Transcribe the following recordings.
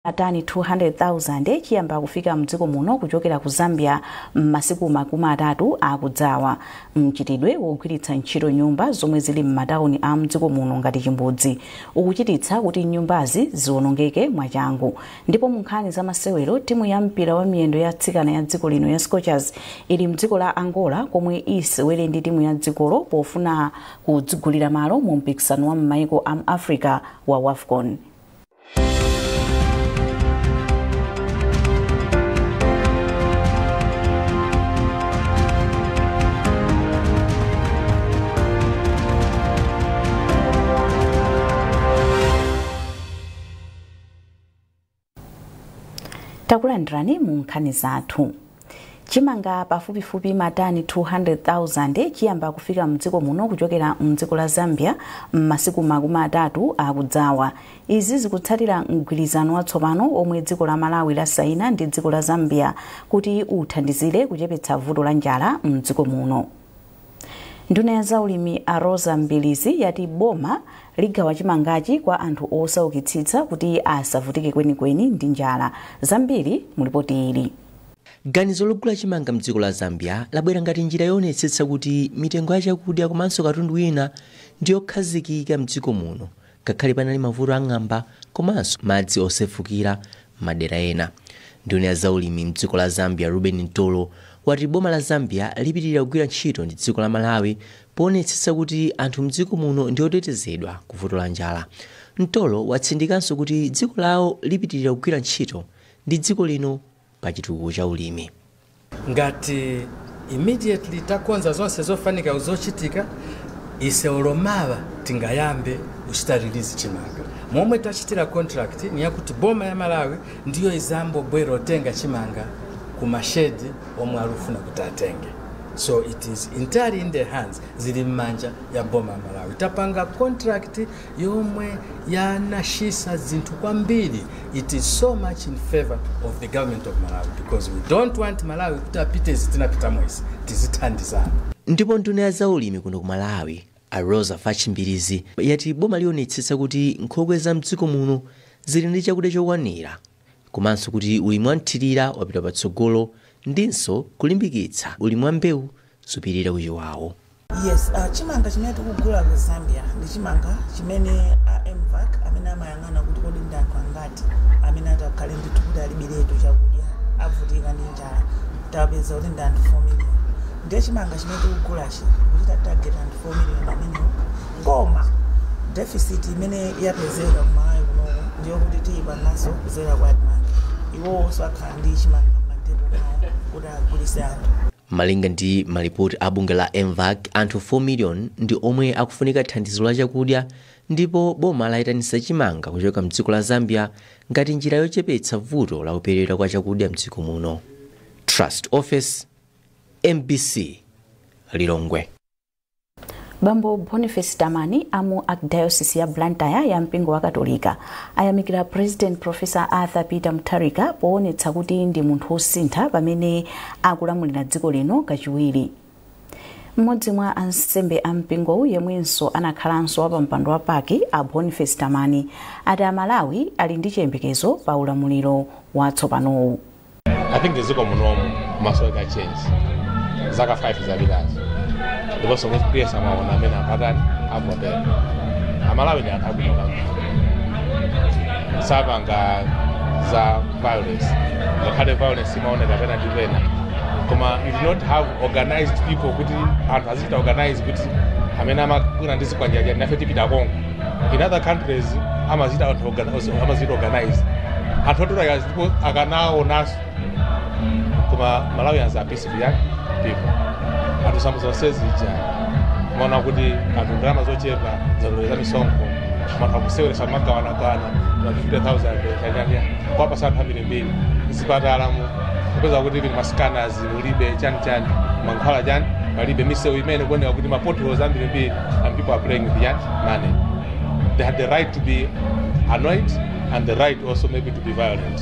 Matani 200,000 chiyamba kufika mdziko muno kuchokera ku Zambia m'masiku 30 akudzawa. Mchitidwe wogwiritsa ntchito nyumba zomwe zili m'matawuni a mdziko muno ngati chimbudzi ukuchititsa kuti nyumbazi ziwonongeke mwachangu. Ndipo mu nkhani za masewero, timu ya mpira wa miyendo ya atsikana ya dziko lino ya Scorchers ili mdziko la Angola komwe isewere ndi timu ya dzikolo pofuna kudzigulira malo mu mpikisano wa m'maiko a Africa wa WAFCON. Takulandirani mu nkhani zathu. Chimanga pafupifupi matani 200,000 chiyamba kufika mdziko muno kuchokera mdziko la Zambia m'masiku 30 akudzawa. Izi zikutsatira mgwirizano watsopano omwe dziko la Malawi lasaina ndi dziko la Zambia kuti uthandizire kuchepetsa vuto la njala mdziko muno. Nduna ya zaulimi a Rosa Mbilizi yati boma ligawa chimangachi kwa anthu osaukitsitsa kuti asavutike kwenikweni ndi njala. Zambiri mulipoti ili. Ganizo logula chimanga mdziko la Zambia labwera ngati njira yoonetsetsa kuti mitengo ya chakudya komanso katundu wina ndiyokhazikika mdziko muno, ngakhale panali mavuto ang'amba komanso madzi osefukira madera ena. Nduna ya zaulimi mdziko la Zambia Ruben Ntolo wati boma la Zambia lipitirira kugwira ntchito ndi dziko la Malawi poonetsetsa kuti anthu mdziko muno ndi otetezedwa ku vuto la njala. Ntolo watsindikanso kuti dziko lawo lipitirira kugwira ntchito ndi dziko lino pa chitukuko cha ulimi. Ngati immediately takonza zonse zofanika zochitika, ise olomava tingayambe kuchita release chimanga. Momwe tachitira contract ni yakuti boma ya Malawi ndiyo izambobwera otenga chimanga ku mashedi omwe alufuna kuti atenge. So it is entirely in the hands, zili mmanja ya boma ya Malawi. Tapanga contract yomwe yanashisa zinthu kwambiri. It is so much in favor of the government of Malawi because we don't want Malawi kuti apite zitinapita mwezi tizithandizana. Ndipo nduna ya zaulimi kuno ku Malawi a Rosa Fachimbirizi yati boma lionetsetsa kuti nkhokwe za mdziko muno zili ndi chakudya chokwanira komanso kuti ulimi wa mthirira wapita patsogolo ndinso kulimbikitsa ulimi wa mbewu zopirira kuchiwawo. Yes, chimanga chimene tikugula ku Zambia ndi chimanga chimene a MVAC amene amayang'ana kuti kodi ndi anthu angati amene atakhale ndithu kuti alibiretu chakudya avutika ndi njala, tapeza kuti ndi anthu 4 million. Ndiye chimanga chimene tikugulachi kuchita target anthu 4 million amenewo, koma deficit imene yapezeka ku Malawi kunoko ndiyo kuti tiyipananso kudzera kwa ADMARC. Iwonso akhala ndi chimanga m'madepo mwawo kuti agulitse anthu. Malinga ndi malipoti a bungwe la MVAC, anthu 4 million ndi omwe akufunika thandizo la chakudya ndipo boma layitanitsa chimanga kuchoka mdziko la Zambia ngati njira yochepetsa vuto la kuperewera kwa chakudya mdziko muno. Trust Office, MBC, Lilongwe. Bambo Boniface Tamani amu Archdiocese ya Blantyre ya mpingo wa Katolika ayamikira President Professor Arthur Peter Mutharika poonetsa kuti ndi munthu wosintha pamene akulamulira dziko lino kachiwiri. Mmodzi mwa ansembe a mpingowu yemwenso anakhalanso wapampando wa paki a Boniface Tamani ati Amalawi ali ndi chiyembekezo pa ulamuliro watsopanowu. I think dziko munomu masoweka change zaka 5 zapitazo ndiponso mukuyesa maona amene apatani avotera. Amalawi ndi anthu abwino kwambiri, sapanga za violence, ngakhale violence imaoneka pena ndi pena, koma you do not have organized people kuti anthu azichita organize kuti amene amabwera ndi zikwanjanja nafe tipita konko. In other countries amazita anthu amazita organize anthu otola ndipo akanaonanso, koma Malawians are peaceful young people. Anthu sambo zonse zija maona kuti anthu ndalama zochepa zaloweza misonkho, anthu akuseweretsa magawanagawana ma 50,000 chanyanya kwapasa anthu ambirimbiri mzipatala mu kupeza kuti pili ma scanners mulibe chani chani mankhwala chani palibe, misewu imene kuoneka kuti ma potholes ambirimbiri, and people are playing with young money. They had the right to be annoyed and the right also maybe to be violent.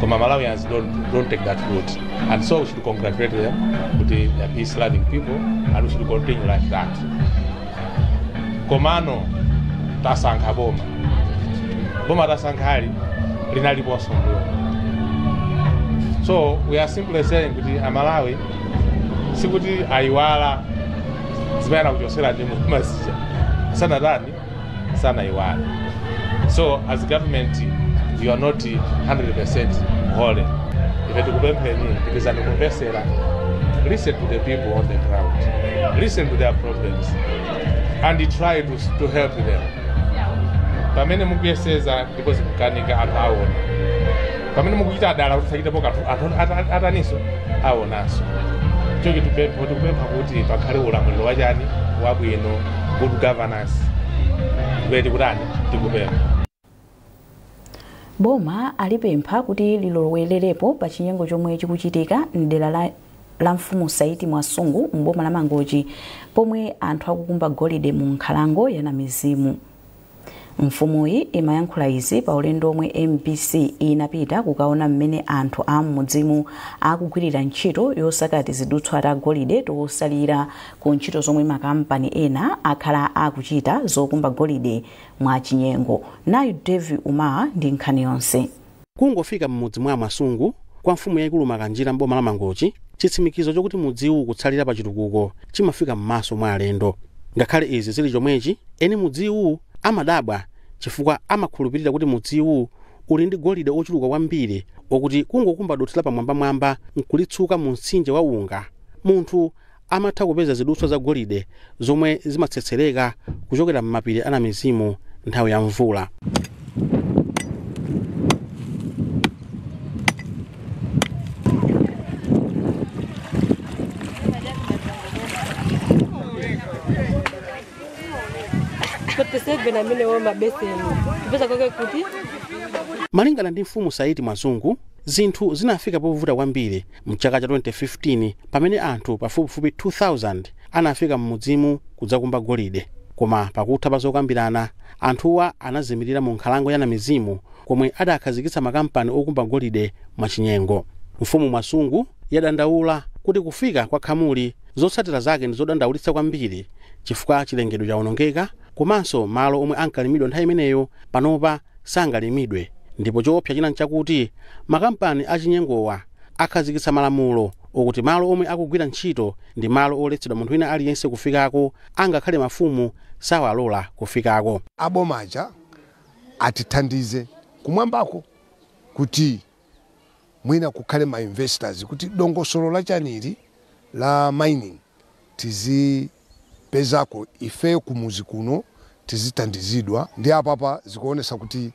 Koma Malawians don't take that route. And so we should congratulate them kuti they are peace-loving people and we should continue like that. Komano tasankha boma. Boma tasankhali Linaliponso mbuyo. So we are simply saying kuti Amalawi sikuti ayiwala zimene anakuchosera ndi mazija, sanatani, sanayiwala. So as government, you are not 100% holy. Ife tikupempheni, tipizani kumvesera. Listen to the people on the ground, listen to their problems and try to help them. Pamene mukuyeseza ndipo zikukanika, anthu aona. Pamene mukuchita adala kuti sachitepo kanthu, anthu ataninso aonanso. Choki tikupempha kuti pakhale ulamuliro wachani wabwino, good governance. Ndiye tikutani, tikupempha. Boma alipempha kuti lilowererepo pa chinyengo chomwe chikuchitika mdera la mfumu Saiti Mwasungu mboma la Mangochi, pomwe anthu akukumba golide mu nkhalango ya Namizimu. Mfumuyi imayankhula izi pa ulendo omwe MBC inapita kukaona mmene anthu a m'mudzimu akugwirira ntchito yosaka tizidutswa ta golide tosalira ku ntchito zomwe makampani ena akhala akuchita zokumba golide mwa chinyengo. Nayo Devi Umar ndi nkhani yonse. Kungofika m'mudzi mwa Mwasungu kwa mfumu yayikulu Makanjira mboma la Mangochi, chitsimikizo chokuti mudziwu kutsalira pa chitukuko chimafika m'maso mwa alendo. Ngakhale izi zili chomwechi, eni mudziwu amadabwa chifukwa amakhulupirira kuti mudziwu uli ndi golide ochuluka kwambiri, okuti kungokumba dothi la pamwambamwamba nkulitsuka mu mtsinje wa Unga, munthu amatha kupeza zidutswa za golide zomwe zimatsetsereka kuchokera m'mapiri a Namizimu nthawi ya mvula. Malingana ndi mfumu Saiti Mwazungu, zinthu zinafika povuta kwambiri mchaka cha 2015 pamene anthu pafupifupi 2000 anafika m'mudzimu kudzakumba golide. Koma pakutha pa zokambirana, anthuwa anazimirira mu nkhalango ya Namizimu komwe adakhazikitsa makampani okumba golide mwachinyengo. Mfumu Mwasungu yadandaula kuti kufika kwa khamuli zotsatira zake ndi zodandaulitsa kwambiri chifukwa chilengedwe chawonongeka, komanso malo omwe ankalimidwa nthawi imeneyo panopa sangalimidwe. Ndipo choopsa china nchakuti makampani achinyengowa akhazikitsa malamulo okuti malo omwe akugwira ntchito ndi malo oletsedwa munthu wina aliyense kufikako, angakhale mafumu sawalola kufikako. Abomaja atithandize kumwambako kuti mwina kukhale ma investors, kuti dongosolo la chaniri la mining tizipezako ife kumuzi kuno, tizithandizidwa. Ndi apapa zikuonesa kuti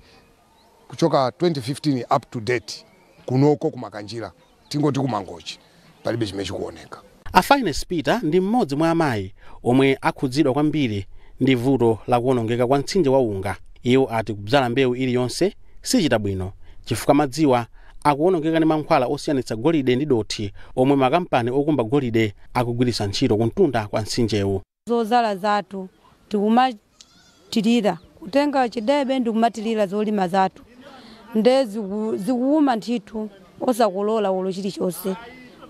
kuchoka 2015 up to date kunoko kumakanjira, tingoti kumangochi, palibe chimene chikuoneka. A Finance Peter ndi mmodzi mwa amayi omwe akhudzidwa kwambiri ndi vuto la kuwonongeka kwa mtsinje wa Unga. Iwo ati kubzala mbewu iliyonse sichita bwino chifukwa madziwa akuwonongeka ndi mankhwala osiyanitsa golide ndi dothi omwe makampani okumba golide akugwiritsa ntchito kuntunda kwa mtsinjewu. Zozala zathu tikumatilira, kutenga chidebe ndikumatilira zolima zathu, nde zikuuma ntchito osakolola ulo chilichonse,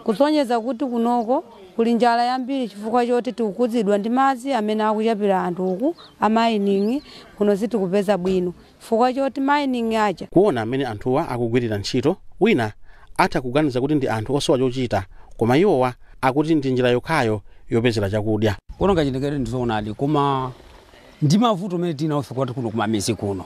kusonyeza kuti kunoko kuli njala yambiri chifukwa choti tikukhudzidwa ndi madzi amene akuchapira anthu uku a mining. Kuno sitikupeza bwino chifukwa choti mining aja. Kuona amene anthuwa akugwirira ntchito, wina atha kuganiza kuti ndi anthu osowa chochita, koma iwowa akuti ndi njira yokhayo yopezera chakudya. Kuononga chilengedwe ndizoonadi, koma ndi mavuto amene tinawo kwati kuno kumamidzi kuno.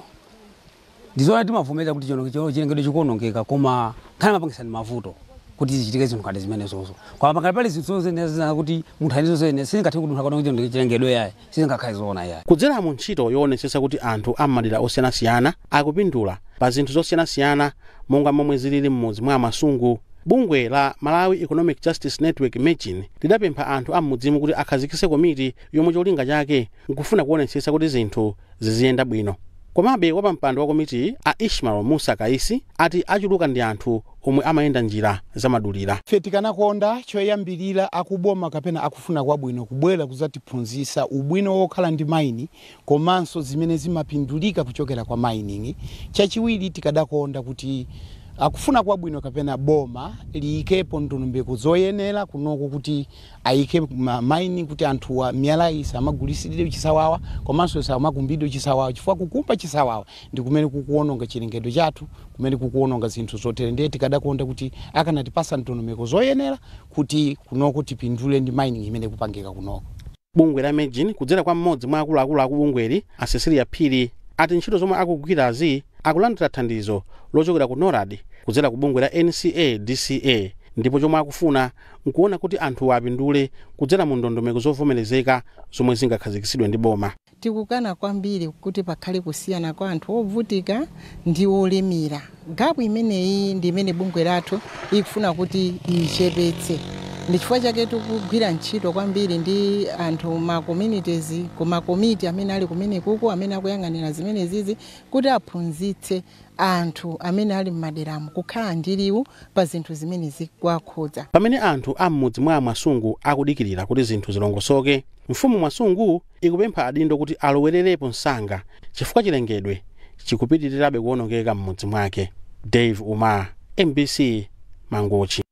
Ndizoona timavomera kuti chilengedwe chikuonongeka, koma nkhani mapangisa ndi mavuto kuti zichitike zinthu ngati zimenezozo. Koma pakali pali zinthu zozene kuti munthu ali zozene sizingathe kuti munthu akaononge chilengedwe yayi, sizingakhale zoona yayi. Kudzera mu ntchito yoonetsetsa kuti anthu am'madera osiyanasiyana akupindula pa zinthu zosiyanasiyana monga momwe zilili m'mudzi mwa Masungu, bungwe la Malawi Economic Justice Network MEJN lidapempha anthu am'mudzimu kuti akhazikitse komiti yomwe cholinga chake nkufuna kuonetsetsa kuti zinthu ziziyenda bwino. Komabe wapampando wa komiti a Ishmael Musa Kaisi ati achuluka ndi anthu omwe amayenda njira zamadulira. Ife tikanakonda choyambirira akuboma kapena akufuna kwabwino kubwera kuzatiphunzitsa ubwino wokhala ndi mining komanso zimene zimapindulika kuchokera kwa mining. Chachiwiri tikadakonda kuti Akufuna kwabwino kapena boma liyikepo ndondomeko zoyenera kunoko kuti ayike maini kuti anthuwa miyala iyi samagulisidwe chisawawa komanso samakumbidwe chisawawa, chifukwa kukumba chisawawa ndi kumene kukuononga chilengedwe chathu, kumene kukuononga zinthu zotere. Ndiye tikadakonda kuti akanatipasa ndondomeko zoyenera kuti kunoko tipindule ndi mining imene kupangika kunoko. Bungwe la MEJN kudzera kwa mmodzi mwa akuluakulu aku bungweli, a Cecilia Phiri, ati ntchito zomwe akugwirazi akulandira thandizo lochokera ku NORAD kudzera ku bungwe la NCA DCA, ndipo chomwe akufuna nkuona kuti anthu apindule kudzera mu ndondomeko zovomerezeka zomwe zingakhazikitsidwe ndi boma. Tikukana kwambiri kuti pakhale kusiyana kwa anthu ovutika ndi olemera. Gap imeneyi ndi imene bungwe lathu ikufuna kuti ichepetse. Ndi chifukwa chake tikugwira ntchito kwambiri ndi anthu ma communities, kuma komiti amene ali kumene kuku amene akuyang'anira zimenezizi, kuti aphunzitse anthu amene ali m'maderamo kukhala ndi liwu pa zinthu zimene zikuwakhudza. Pamene anthu a m'mudzi mwa Mwasungu akudikirira kuti zinthu zilongosoke, mfumu Mwasungu ikupempha adindo kuti alowererepo msanga chifukwa chilengedwe chikupitirirabe kuwonongeka m'mudzi mwake. Dave Umar, MBC, Mangochi.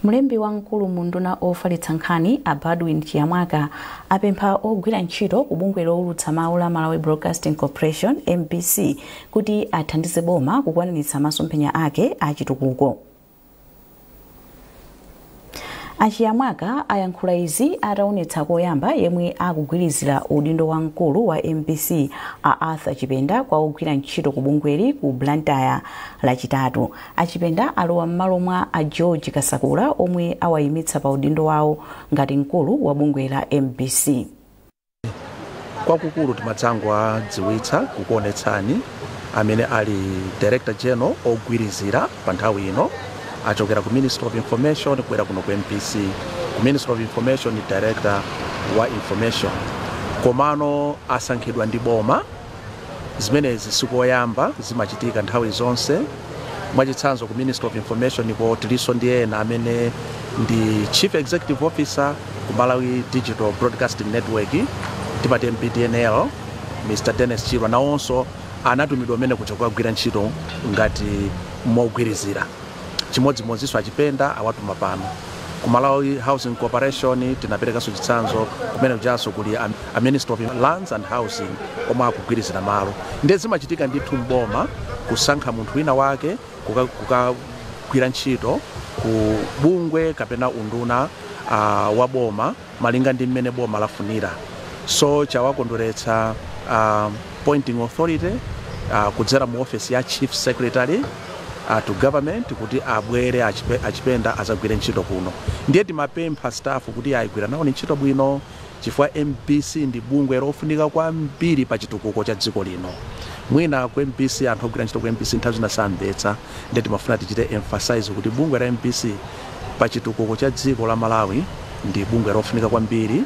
Mlembi wamkulu mu nduna ofalitsa nkhani a Baldwin Chiyamwaka apempha ogwira ntchito ku bungwe lowulutsa mawu la Malawi Broadcasting Corporation MBC kuti athandize boma kukwaniritsa masomphenya ake achitukuko. Achiyamwaka ayankhula izi ataonetsa koyamba yemwe akugwirizira udindo wamkulu wa MBC a Arthur Chipenda kwa ogwira ntchito ku bungweli ku Blantyre Lachitatu. Achipenda alowa m'malo mwa a George Kasakula omwe awayimitsa pa udindo wawo ngati mkulu wa bungwe la MBC. Kwakukulu timadzangowadziwitsa kukuonetsani amene ali Director General ogwirizira pa nthawi ino, achokera ku Ministry of Information kubwera kuno ku MBC. Ku Ministry of Information ni Director wa Information, komano asankhidwa ndi boma. Zimenezi sikoyamba, zimachitika nthawi zonse. Mwachitsanzo, ku Ministry of Information ko tilinso ndi ena amene ndi Chief Executive Officer ku Malawi Digital Broadcasting Network, timati MBDNL, Mr Dennis Chirwa, nawonso anatumidwa amene kuja kukagwira ntchito ngati mogwirizira. Chimodzimodzinso Achipenda awatuma pano. Ku Malawi Housing Corporation tinaperekanso chitsanzo, kumene kujanso kuli a Minister of Lands and Housing omwe akugwirizira malo. Ndiye zimachitika ndithu mboma kusankha munthu wina wake kukagwira ntchito ku bungwe kapena unduna wa boma malinga ndi mmene boma lafunira. So chawakondweretsa appointing authority kudzera mu office ya Chief Secretary to Government kuti abwere Achipenda azagwire ntchito kuno. Ndiye timapempha staff kuti ayigwira nawo ntchito bwino, chifukwa MBC ndi bungwe lofunika kwambiri pa chitukuko cha dziko lino. Mwina ku MBC, anthu ogwira ntchito ku MBC nthawi zina samvetsa, ndiye timafuna tichite emphasize kuti bungwe la MBC pa chitukuko cha dziko la Malawi ndi bungwe lofunika kwambiri,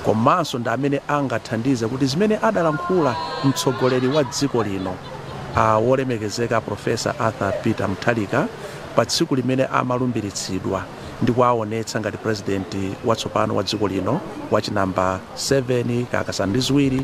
komanso ndi amene angathandize kuti zimene adalankhula mtsogoleri wa dziko lino, wolemekezeka Professor Arthur Peter Mutharika, pa tsiku limene amalumbiritsidwa ndi kuwaonetsa ngati president watsopano wa dziko lino wachinamba 7 kakasanu ndi ziwiri,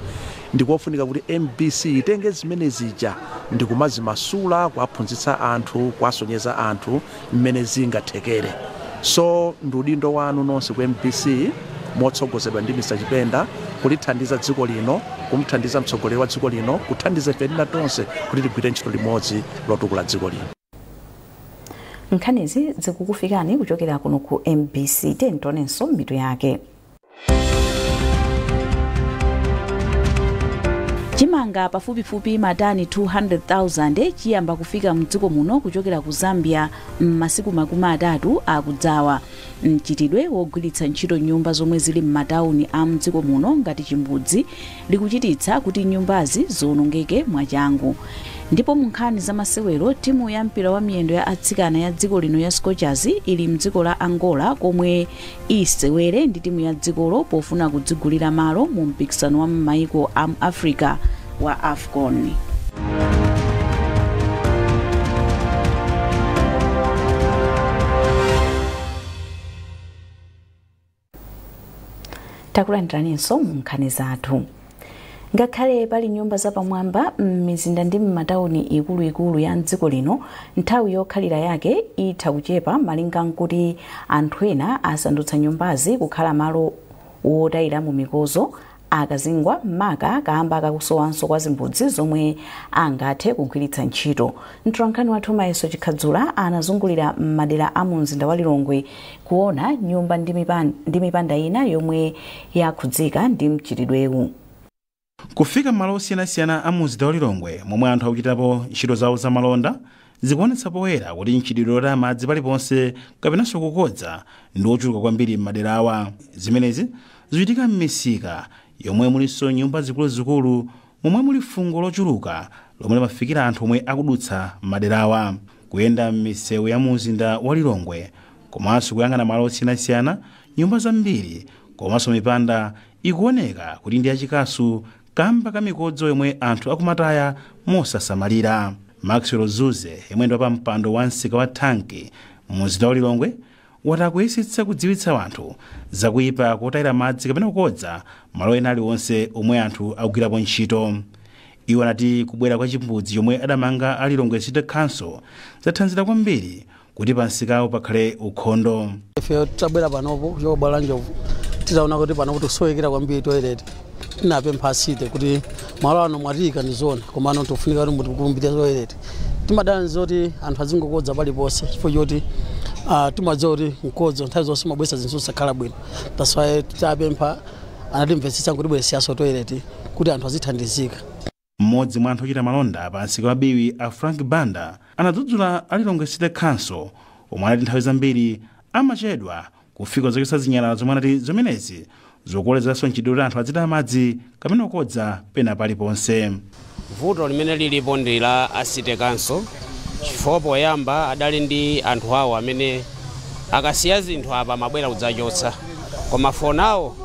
ndikofunika kuti MBC itenge zimene zija ndi kumazimasula, kuwaphunzitsa anthu, kuwasonyeza anthu mmene zingathekere. So ndi udindo wanu nonse ku MBC motsogozedwa ndi Mr Chipenda kulithandiza dziko lino, kumthandiza mtsogoleri wa dziko lino, kuthandiza ife tina tonse kuti tigwire ntchito limodzi lotukula dziko lino. Nkhanizi zikukufikani kuchokera kuno ku MBC. Tionenso mitu yake. Chimanga pafupifupi matani 200,000 chiyamba kufika mdziko muno kuchokera ku Zambia m'masiku 30 akudzawa. Mchitidwe wogwiritsa ntchito nyumba zomwe zili m'matawuni a mdziko muno ngati chimbudzi likuchititsa kuti nyumbazi ziwonongeke mwachangu. Ndipo mu nkhani za masewero, timu ya mpira wa miyendo ya atsikana ya dziko lino ya Scorchers ili mdziko la Angola komwe isewere ndi timu ya dzikolo pofuna kudzigulira malo mu mpikisano wa m'mayiko a Africa wa AFCON. Takulandiraninso mu nkhani zathu. Ngakhale pali nyumba zapamwamba m'mizinda ndi m'matawuni ikuluikulu ya mdziko lino, nthawi yokhalira yake itha kuchepa malinga nkuti anthu ena asandutsa nyumbazi kukhala malo wotayiramo mikodzo akazingwa, maka kamba kakusowanso kwa zimbudzi zomwe angathe kugwiritsa ntchito. Mtolankhani wathu Mayeso Chikhadzula anazungulira m'madera a mu mzinda wa Lilongwe kuona nyumba ndi mipanda ina yomwe yakhudzika ndi mchitidwewu. Kufika malo osiyanasiyana a mzinda wa Lilongwe momwe anthu akuchitapo ntchito zawo zamalonda zikuonetsa poyera kuti mchitidwe wotaya madzi paliponse kapenanso kukodza ndi wochuluka kwambiri m'madera awa. Zimenezi zikuchitika m'misika yomwe mulinso nyumba zikuluzikulu momwe muli fungo lochuluka lomwe limafikira anthu omwe akudutsa m'maderawa. Kuyenda m'misewu ya mzinda wa Lilongwe komanso kuyang'ana malo osiyanasiyana, nyumba zambiri komanso mipanda ikuoneka kuti ndi yachikasu kamba ka mikodzo yomwe anthu akumataya mosasamalira. Maxwell Zuze, yemwe ndi wapampando wa msika wa Thanki mzinda wa Lilongwe, wati akuyesetsa kudziwitsa anthu zakuyipa kotayira madzi kapena kukodza malo ena aliwonse omwe anthu akugwirapo ntchito. Iwo anati kubwera kwa chimbudzi chomwe adamanga a Lilongwe City Council zathandiza kwambiri kuti pa msikawo pakhale ukhondo. Ife tabwera panopo kuchoka bwalo la Njovu, titaona kuti panopo tikusowekera kwambiri toilet, tinapempha a city kuti malo ano mwatiyika ndi zona, koma ano tikufunika kuti mutikumbire toilet. Timadana zoti anthu azingokodza paliponse chifukwa choti timadziwa kuti mkodzo nthawi zonse umabweretsa zinthu zosakhala bwino. That's why titapempha anatimvetsetsa kuti bweretseranso toilet kuti anthu azithandizika. Mmodzi mwa anthu ochita malonda pa msika wa Biwi, a Frank Banda, anadzudzula a Lilongwe City Council omwe anati nthawi zambiri amachedwa kufika zochotsa zinyalala zomwe anati zimenezi zikukolezanso mchitidwe kuti anthu azitaya madzi kapena kukodza pena paliponse. Vuto limene lilipo ndi la a City Council, chifukwa poyamba adali ndi anthu awo amene akasiya zinthu apa amabwera kudzachotsa, koma for now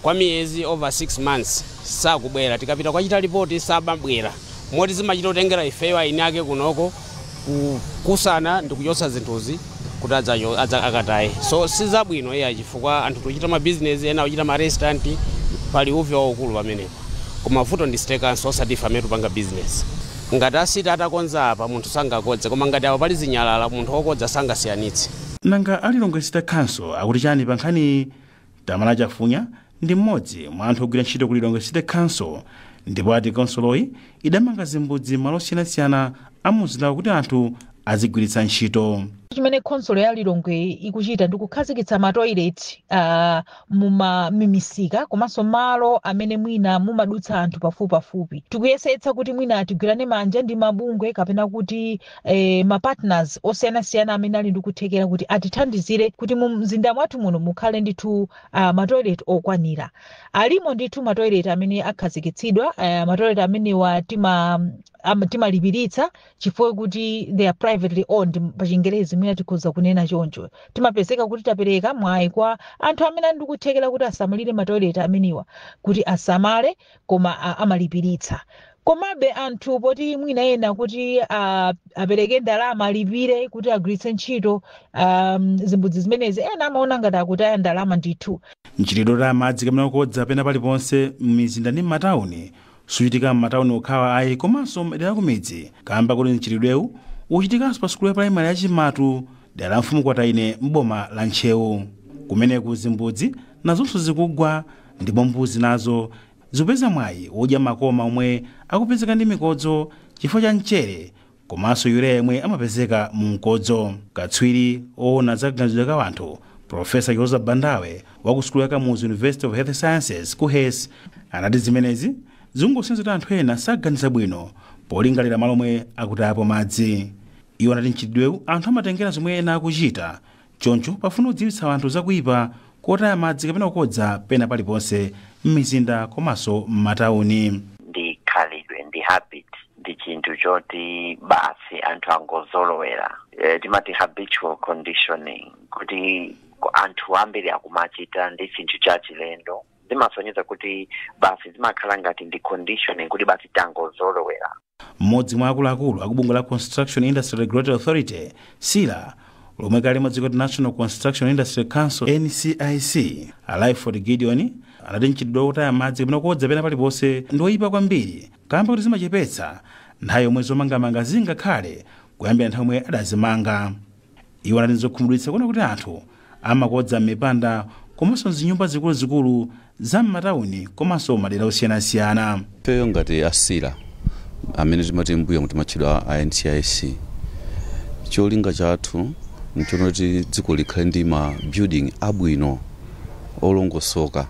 kwa miyezi over 6 months sakubwera. Tikapita kwachita ripoti samabwera, moti zimachita kutengera ifeyo aini ake kunoko kukusana ndi kuchotsa zinthuzi kuti akataye. So sizabwino iya, chifukwa anthu tikuchita mabizinesi, ena akuchita ma restaurant, pali uve waukulu pamenepo. Koma vuto ndi City Council, osati ife amene tupanga business. Ngati a city atakonza apa, munthu sangakodze, koma ngati apo pali zinyalala, munthu wokodza sangasiyanitse. Nanga a Lilongwe City Council akuti chani pa nkhani? Tamala Chafunya ndi mmodzi mwa anthu ogwira ntchito ku Lilongwe City Council ndipo ati konsoloyi idamanga zimbudzi malo osiyanasiyana a mzindawo kuti anthu azigwiritsa ntchito. Chimene khonsolo ya Lilongwe ikuchita ndi kukhazikitsa matoilet mumisika komanso malo amene mwina mumadutsa anthu pafupipafupi. Tikuyesetsa kuti mwina tigwirane manja ndi mabungwe kapena kuti mapartners osiyanasiyana amene ali ndi kuthekera kuti atithandizire kuti mu mzinda mwathu muno mukhale ndithu matoilet okwanira. Alimo ndithu matoilet amene akhazikitsidwa. Matoilet amenewa timalipiritsa chifukwa kuti they are privately owned, pa Chingerezi mwina tikhoza kunena choncho. Timapezeka kuti tapereka mwayi kwa anthu amene ali ndi kuthekera kuti asamalire matoilet amenewa kuti asamale, koma amalipiritsa. Komabe anthu poti mwina ena kuti apereke ndalama, alipire kuti agwiritse ntchito zimbudzi zimenezi, ena amaona ngati akutaya ndalama ndithu. Mchitidwe wotaya madzi kapena kukodza pena paliponse m'mizinda ndi m'matawuni suchitika m'matawuni okhawa ayi, komanso m'madera kumidzi, kamba kuti mchitidwewu uchitikanso pa sukulu ya primary ya Chimatu, dera la Mfumu Kwataine m'boma la Ntcheu. Kumeneku zimbudzi nazonso zikugwa ndipo mbuzi nazo zikupeza mwayi wodya makoma omwe akupezeka ndi mikodzo chifukwa cha mchere komanso urea yemwe amapezeka mu mkodzo. Katswiri owona za kaganizidwe ka anthu, Profesa Joseph Bandawe wa ku sukulu ya Kamuzu University of Health Sciences, KUHeS, anati zimenezi zingosonyeza kuti anthu ena saganiza bwino polingalira malo omwe akutayapo madzi. Iwo anati mchitidwewu anthu amatengera zomwe ena akuchita, choncho pafuna kudziwitsa anthu zakuyipa kotaya madzi kapena kukodza pena paliponse m'mizinda komanso m'matawuni. Ndi khalidwe, ndi habit, ndi chinthu choti basi anthu angozolowera. Timati habitual conditioning, kuti anthu ambiri akumachita ndi chinthu chachilendo, zimasonyeza kuti basi zimakhala ngati ndi conditioning, kuti basi tangozolowera. Mmodzi mwa akuluakulu akubungwe la Construction Industry Regulatory Authority, CIRA, lomwe kale limadziko kuti National Construction Industry Council, NCIC, a Lyford Gideon, Anati mchitidwe wotaya madzi kapena kukodza pena paliponse ndi woyipa kwambiri kamba kuti zimachepetsa nthawi yomwe zomangamanga zingakhale kuyambira nthawi yomwe adazimanga. Iwo anati nzokhumudwitsa kuona kuti anthu amakodza m'mipanda komanso mzinyumba zikuluzikulu za m'matawuni komanso madera osiyanasiyana. Ifeyo ngati asila amene timati mbuyo timatchedwa a NCIC, cholinga chathu nchonoti dziko likhale ndi ma building abwino olongosoka.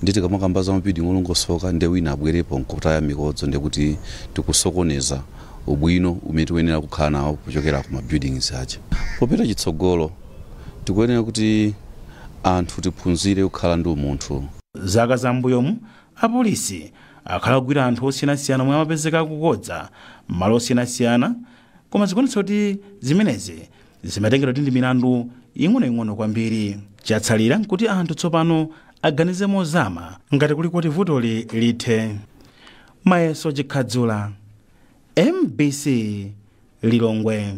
Ndi tikamakamba za ma building olongosoka, nde wina abwerepo nkutaya mikodzo, ndekuti tikusokoneza ubwino umene tikuyenera kukhala nawo kuchokera ku ma buildings aja. Popita chitsogolo, tikuyenera kuti anthu tiphunzire kukhala ndi umunthu. Zaka zambuyomu apolisi akhala kugwira anthu osiyanasiyana omwe amapezeka kukodza m'malo osiyanasiyana, koma zikuonetsa kuti zimenezi zimatengedwa kuti ndi milandu ing'onoing'ono kwambiri. Chatsalira nkuti anthu tsopano aganize mozama ngati kuli kuti vutoli lithe. Mayeso Chikhadzula, MBC, Lilongwe.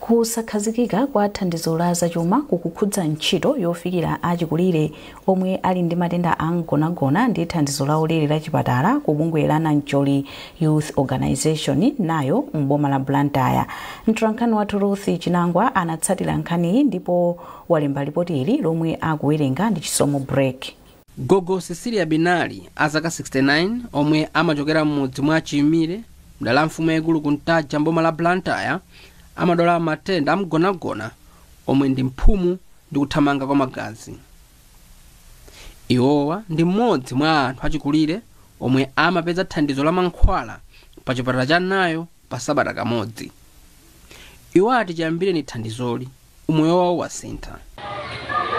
Kusakhazikika kwa thandizo la zachuma kukukhudza ntchito yofikira achikulire omwe ali ndi matenda amgonagona ndi thandizo la ulere la chipatala ku bungwe la Nancholi Youth Organization nayo m'boma la Blantyre. Mtolankhani wathu Ruth Chinangwa anatsatira nkhaniyi ndipo walemba ripoti ili lomwe akuwerenga ndi Chisomo Break. Gogo Cecilia Binali, a zaka 69, omwe amachokera m'mudzi mwa Chiyimire mdala mfumu yaikulu Kuntaja mboma la Blantyre, amadwala matenda amgonagona omwe ndi mphumu ndi kuthamanga kwa magazi. Iwowa ndi mmodzi mwa anthu achikulire omwe amapeza thandizo la mankhwala pa chipatala cha Nayo pa sabata kamodzi. Iwo ati chiyambireni thandizoli, umoyo wawo wasintha.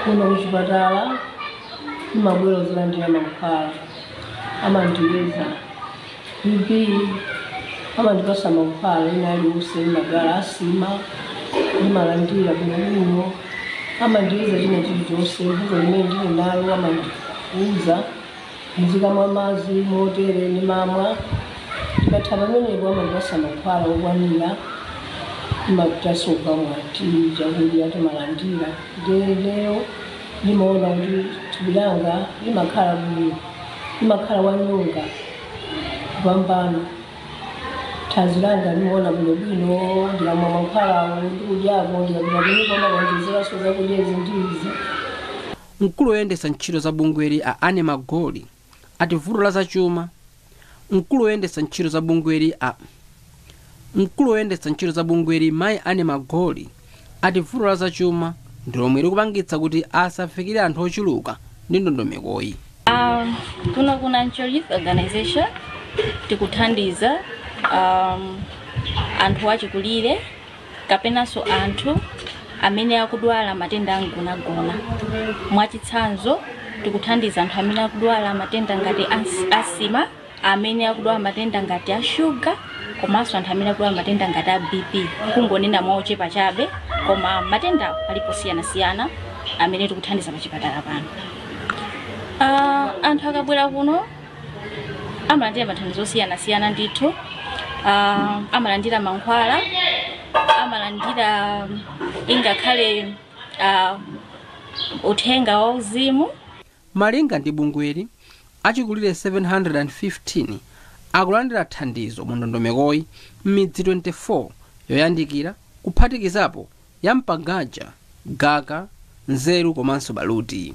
Kuno kuchipatala ndimabwera kulandira mankhwala, amandiyeza BP, amandipasa mankhwala ena aliwonse, ndimagala asima, ndimalandira bwinobwino. Amandiyeza china chilichonse, vuto limene ndili nalo amandiuza, muzikamwa madzi motere, ndimamwa. Ndikatha pamenepo amandipasa mankhwala okwanira, ndimapitanso kukamwa tiyi, chakudya timalandira. Ndiye ndimaona kuti thupi langa limakhala bwino, limakhala wanyonga kupambana. Thanzi langa limaona bwinobwino ndikamwa mankhwalawo ndikudyako, ndikapita kunyumba amakonzezeranso zakudya izi ndi izi. Mkulu woyendetsa ntchito za bungweli a Ane Magoli ati vuto la zachuma. Mkulu woyendetsa ntchito za bungweli a mkulu woyendetsa ntchito za bungweli mayi Ane Magoli ati vuto la zachuma ndi lomwe likupangitsa kuti asafikire anthu ochuluka ndi ndondomekoyi. Kuno ku Nancholi Youth Organization tikuthandiza anthu achikulire kapenanso anthu amene akudwala matenda amgonagona. Mwachitsanzo, tikuthandiza anthu amene akudwala matenda ngati asima, amene akudwala matenda ngati a shuga, komanso anthu amene akudwala matenda ngati a BP, kungonena mwaochepa chabe, koma matenda alipo siyanasiyana amene tikuthandiza pachipatala pano. Anthu akabwera kuno amalandira mathandizo osiyanasiyana ndithu. Amalandira mankhwala, amalandira ingakhale uthenga wa uzimu. Malinga ndi bungweli, achikulire 715 akulandira thandizo mu ndondomekoyi m'midzi 24 yoyandikira, kuphatikizapo ya Mpagaja, Gaka, Nzeru komanso Baluti.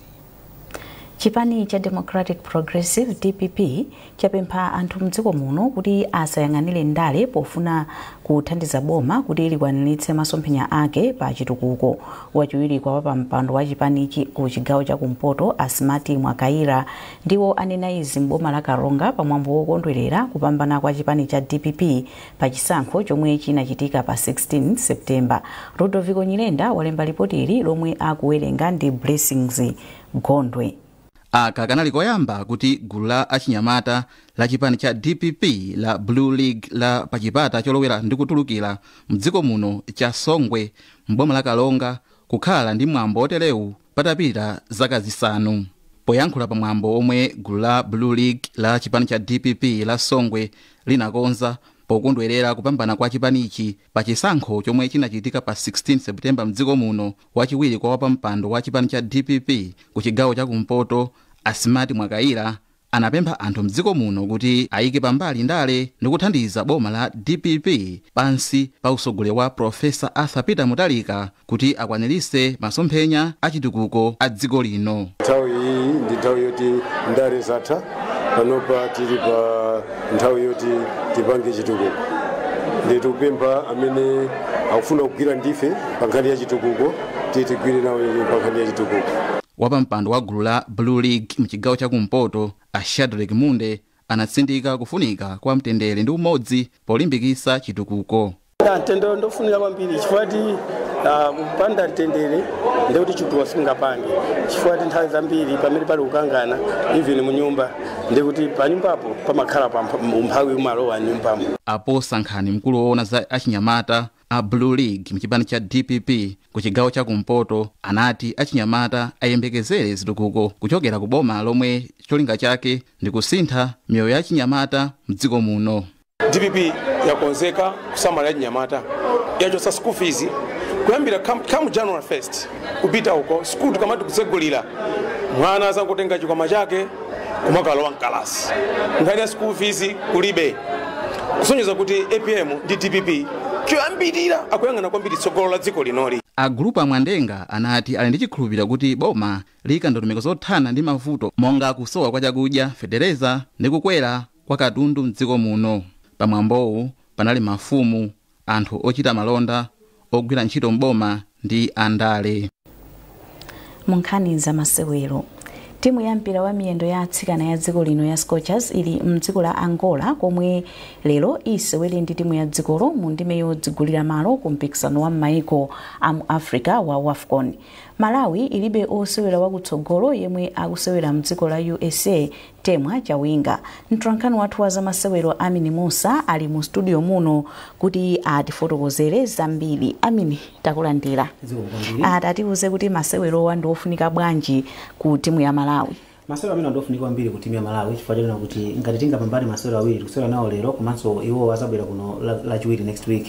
Chipani cha Democratic Progressive, DPP, chapempha anthu mdziko muno kuti asayang'anire ndale pofuna kuthandiza boma kuti likwaniritse masomphenya ake pa chitukuko. Wachiwiri kwa wapampando wa chipanichi ku chigawo cha kumpoto, Asmati Mwakaira, ndiwo anena izi m'boma la Karonga pamwambo wokondwerera kupambana kwa chipani cha DPP pa chisankho chomwe chinachitika pa 16 September. Rodoviko Nyirenda walemba ripoti ili lomwe akuwerenga ndi Blessings Gondwe. Aka kanali koyamba kuti gulu la achinyamata la chipani cha DPP la Blue League la pachipata cholowera ndi kutulukira mdziko muno cha Songwe mboma la Karonga kukhala ndi mwambo oterewu patapita zaka 5. Poyankhula pamwambo omwe gulu la Blue League la chipani cha DPP la Songwe linakonza, Pokondwerera kupambana kwa chipanichi pa chisankho chomwe chinachitika pa 16 Septemba mdziko muno, wachiwiri kwa wapampando wa chipani cha DPP ku chigawo chakumpoto Asimati Mwakaira anapempha anthu mdziko muno kuti ayike pambali ndale ndi kuthandiza boma la DPP pansi pa usogoleri wa Profesa Arthur Peter Mutharika kuti akwanirise masomphenya achitukuko a dziko lino. Nthawi iyi ndi nthawi yoti ndale zatha, panopa tili pa nthawi yoti tipange chitukuko. Ndi tikupempha amene akufuna kugwira ndife pa nkhani ya chitukuko, tigwire nawo pa nkhani ya chitukuko. Wapampando wa gulu la Blue League mchigawo chakumpoto a Shadrack Munde anatsindika kufunika kwa mtendere ndi umodzi polimbikitsa chitukuko. Mtendere ndofunika kwambiri chifukwa kupanda mtendere ndekuti chitukuko singapange, chifukwa nthawi zambiri pamene pali kukangana even munyumba ndekuti panyumbapo pamakhala umphawi umalowa nyumbamo. Apo Sankhani, mkulu woona za achinyamata a Blue League mchipani cha DPP ku chigawo chakumpoto, anati achinyamata ayembekezere zitukuko kuchokera ku boma lomwe cholinga chake ndi kusintha miyoyo ya achinyamata mdziko muno. DPP yakonzeka kusamala achinyamata, yachotsa school fees kuyambira come January 1st kupita uko school tikamati kutsegulira mwana azangotenga chikwama chake kumakalowa mkalasi. Nkhani ya school fees kulibe, kusonyeza kuti APM ndi DPP choyambirira akuyang'ana kwambiri tsogolo la dziko linoli. Agulupu amwandenga anati ali ndi chikhulupiriro kuti boma liyika ndondomeko zothana ndi mavuto monga kusowa kwa chakudya, fetereza ndi kukwera kwa katundu mdziko muno. Pamwambowu panali mafumu, anthu ochita malonda, ogwira ntchito mboma ndi andale. Munkhani za masewero, timu ya mpira wa miyendo ya atsikana ya dziko lino ya Scorchers ili mdziko la Angola komwe lero isewere ndi timu ya dzikolo mu ndime yodzigulira malo ku mpikisano wa maiko amu Africa wa WAFCON. Malawi ilibe osewera wakutsogolo yemwe akusewera mdziko la USA Temwa Chawinga. Mtolankhani wathu wa zamasewero Amini Musa ali mu studio muno kuti atifotokozere zambiri. Amini, takulandira. Atatiuze kuti masewerowa ndi ofunika bwanji ku timu ya Malawi. Masewero amene ndofunika kwambiri ku timu ya Malawi chifukwa chonena kuti ngati tingapambane masewero awiri tikusewera nawo lero komanso iwo azabwera kuno lachiwiri next week.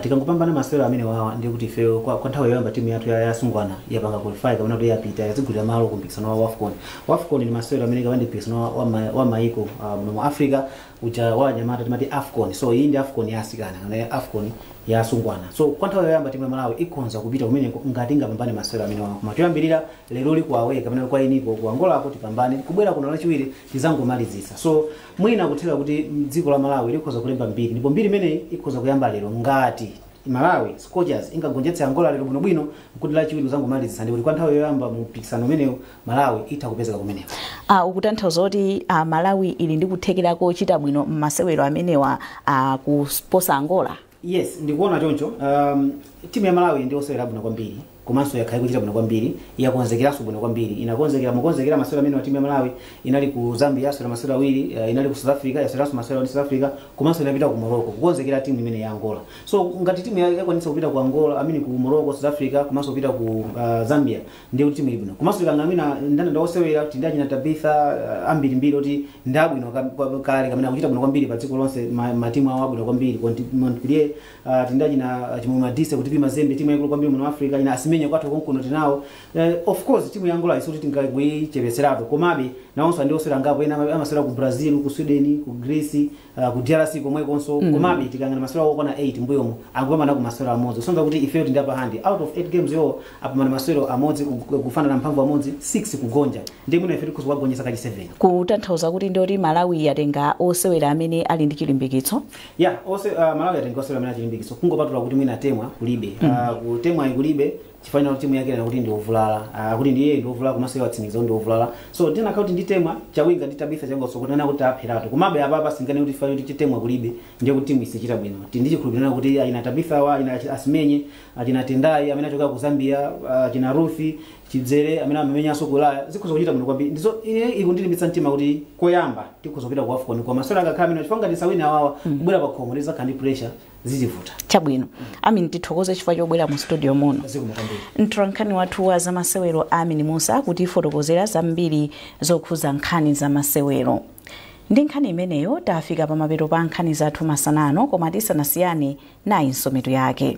Tikangopambana masewero amene wawa ndiye kuti ifeyo kwa nthawi yoyamba timu yathu ya Sungwana yapanga qualify kapena kuti yapita yazigulira malo ku mpikisano wa WAFCON. WAFCON ni masewero amene kapena mpikisano wa maiko muno mu Africa uja wa anyamata timati AFCON. So iyi ndi AFCON ya asikana kana AFCON ya Sungwana. So kwa nthawi yoyamba timu ya Malawi ikonza kupita kumeneko ngati ingapambane masewero amene wawa. Koma choyambirira lero li kwa away kapena kwa iniko ku Angola kuti pambane kubwera kuno lachiwiri tizangomalizisa. So mwina kutheka kuti dziko la Malawi likhoza kulemba mbiri ndipo mbiri imeneyi ikhoza kuyamba lero ngati Malawi Scorchers ingagonjetse Angola lero bwinobwino kuti lachiwiri uzangomalizisa ndipo kwa nthawi yoyamba mu mpikisano umenewu Malawi itha kupezeka kumeneko. Ukutanthauza kuti Malawi ili ndi kuthekera kochita bwino m'masewero amenewa kuposa Angola? Yes, ndikuona choncho. Timu ya Malawi ndi osewera bwino kwambiri komanso yakhayi kuchita bwino kwambiri, yakonzekeranso bwino kwambiri. Inakonzekera mukonzekera masewero amene wa timu ya Malawi inali ku Zambia yasewera masewero awiri, inali ku South Africa yaseweranso masewero ndi South Africa komanso inapita ku Morocco kukonzekera timu imene ya Angola. So ngati timu yakwanitsa kupita ku Angola, amene ku Morocco, South Africa komanso kupita ku Zambia ndiye kuti timu ili bwino. Komanso ikang'amina ndani ndosewera kuti ndachina Tabitha ambirimbiri kuti ndabwino kale kamene akuchita bwino kwambiri pa dziko lonse matimu awo abwino kwambiri. Montpellier tindachina Chimwe Madise kuti pima Zembe timu yaikulu kwambiri muno Africa ina Asimenya kwathu konkuno tinawo. Of course timu ya Angola isuti tingakuichepeseratu komabe nawonso ndi osewera ngapo ena amasewera ku Brazil, ku Sweden, ku Greece, ku DRC komwekonso. Komabe tikangana masewera okwana 8 mbuyomo angupambana ku masewero amodzi kusonza kuti ifeyo tindi upper hand out of 8 games yo apambana masewero amodzi kufanana mphamvu amodzi 6 kugonja ndi mwina ife tikhoza kugonjetsa kachi 7. Kutanthauza kuti ndoti Malawi yatenga osewera amene ali ndi chilimbikitso. Yeah, Malawi yatenga osewera amene ali chilimbikitso kungopatula kuti mwina Temwa kulibe. Kutemwa kulibe chifanya timu yake na kuti ndi ovulala, kuti ndiye ndi ovulala komanso yatsimikiza ndi ovulala. So tena kuti ndi Temwa Chawinga ndi Tabitha Chawinga so kuti kuti apheratu komabe apapa singane kuti fanya kuti Temwa kulibe ndiye kuti timu isichita bwino. Tindi chikhulupirira kuti ina Tabitha wa ina Asimenye, ina Tendai amene achoka ku Zambia, ina Ruthi Chidzere amene amamenyanso ku Ulaya zikhoza kuchita bwino kwambiri. Ndizo ine ikundilimbitsa mtima kuti koyamba tikhoza kupita ku AFCON koma masewero akakhala amene chifukwa ngati sawina awawa kubwera pa khomo lizakhala ndi pressure zizivuta. Chabwino. Amini, tithokoze chifukwa chobwera mu studio muno. Mtolankhani wathu wa zamasewero Amini Musa kutifotokozera zambiri zokhuza nkhani zamasewero. Ndi nkhani imeneyo tafika pamapeto pa nkhani zathu masanano, koma tisanasiyane nayi mitu yake.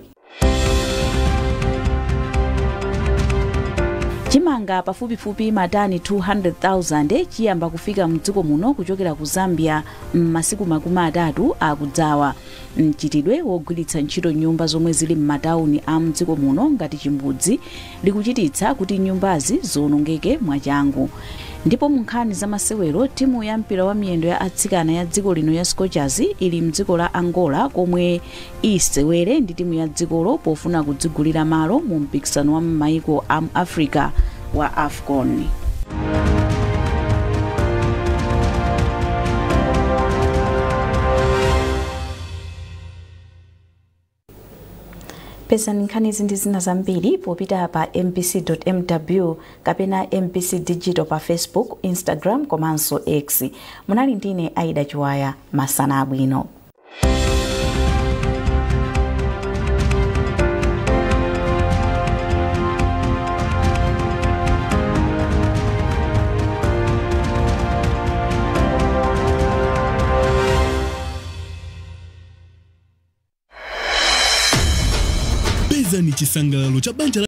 Chimanga pafupifupi matani 200,000 chiyamba kufika mdziko muno kuchokera ku Zambia m'masiku 30 akudzawa. Mchitidwe wogwiritsa ntchito nyumba zomwe zili m'matawuni a mdziko muno ngati chimbudzi likuchititsa kuti nyumbazi ziwonongeke mwachangu. Ndipo mu nkhani za masewero, timu ya mpira wa miyendo ya atsikana ya dziko lino ya Scorchers ili mdziko la Angola komwe isewere ndi timu ya dzikolo pofuna kudzigulira malo mu mpikisano wa m'mayiko a Africa wa AFCON. Pezani nkhanizi ndi zina zambiri popita pa mbc.mw kapena MBC Digital pa Facebook, Instagram komanso X. Munali ndine Aida Chiwaya, masana abwino. Pezani chisangalalo cha banja.